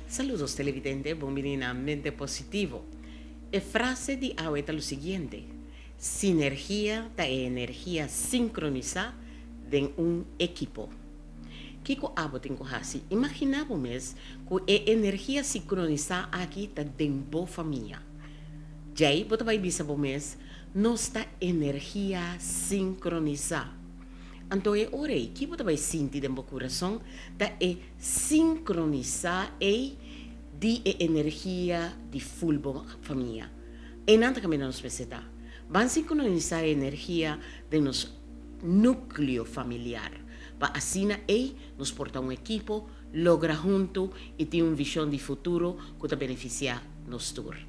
Saludos televidente, bon bini na Mente Positivo. E frase di awe ta lo siguiente: Sinergia ta e energia sinkronisá den un ekipo. Kiko abo tin ku hasi? Imaginá bo mes ku e energia sinkronisá aki ta den bo famia. Djei bo ta bai bisa bo mes, Nos ta energia sinkronisá. Anto e ora ei, ki bo ta bai sinti den bo kurason? Ta e sinkronisá ei di e energia di ful bo famia. Einan ta kaminda nos mester ta. Ban sinkronisá e energia den nos núkleo familiar, pa asina ei nos por ta un ekipo, logra huntu i tin un vishon di futuro ku ta benefisiá nos tur.